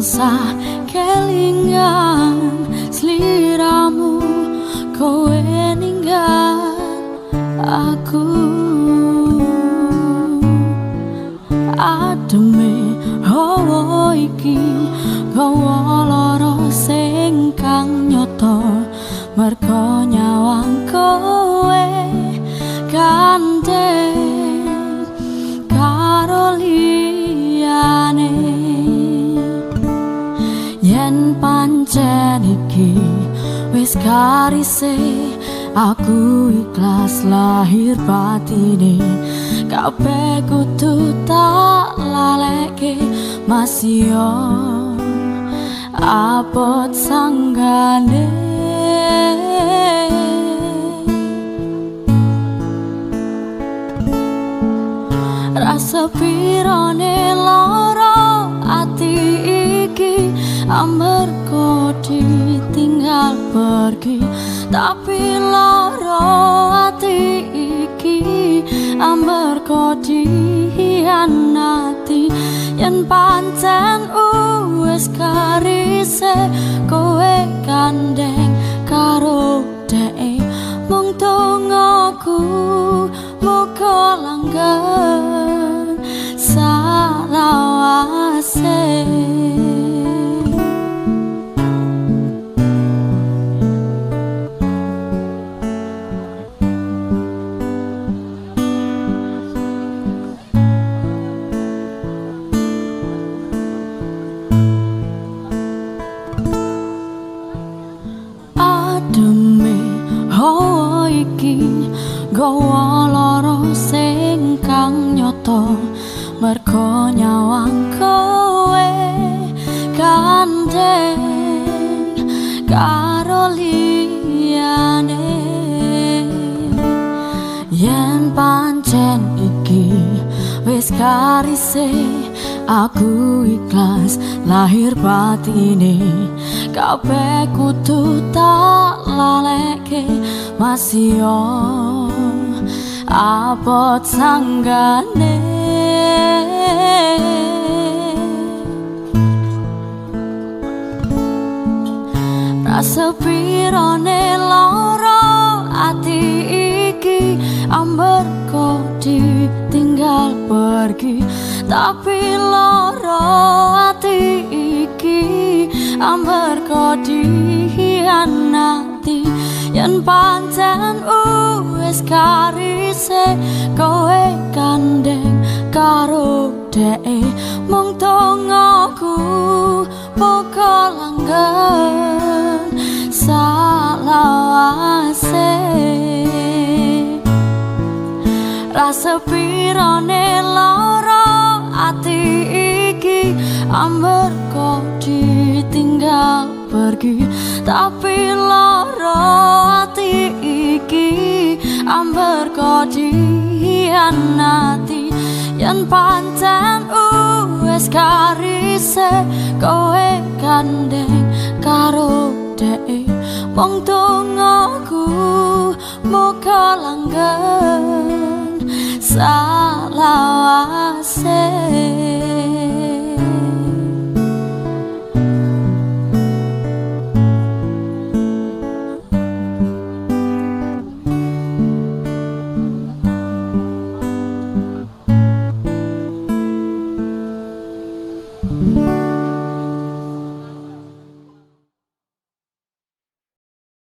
tansah kelingan sliramu, kowe ninggal aku. Ademe hawa iki gawa lara sing kang nyata, mergo nyawang kowe gandeng karo liyane. Yen pancen iki wis karise, aku ikhlas lahir batine. Kabeh kudu tak laleke, masih abot sanggane. Rasa pirane lara ati iki amarga ditinggal pergi, tapi lara ati iki amarga dihianati. Yen pancen wis karise, kowe gandeng karo dheke, mung dongaku muga langgeng salawase. Ademe hawa iki gawa lara sing kang nyata, mergo nyawang kowe gandeng karo liyane. Yen pancen iki wis karise, aku ikhlas lahir batine. Kabeh kudu tak laleke, masih abot sanggane. Rasa pirane lara ati iki amarga ditinggal pergi, tapi lara ati iki amarga dihianati. Yen pancen wis karise, kowe gandeng karo dheke, mung dongaku muga langgeng salawase. Rasa pirane lara ati iki amarga ditinggal pergi, tapi lara ati iki amarga dihianati. Yen pancen wis karise, kowe gandeng karo dheke, mung dongaku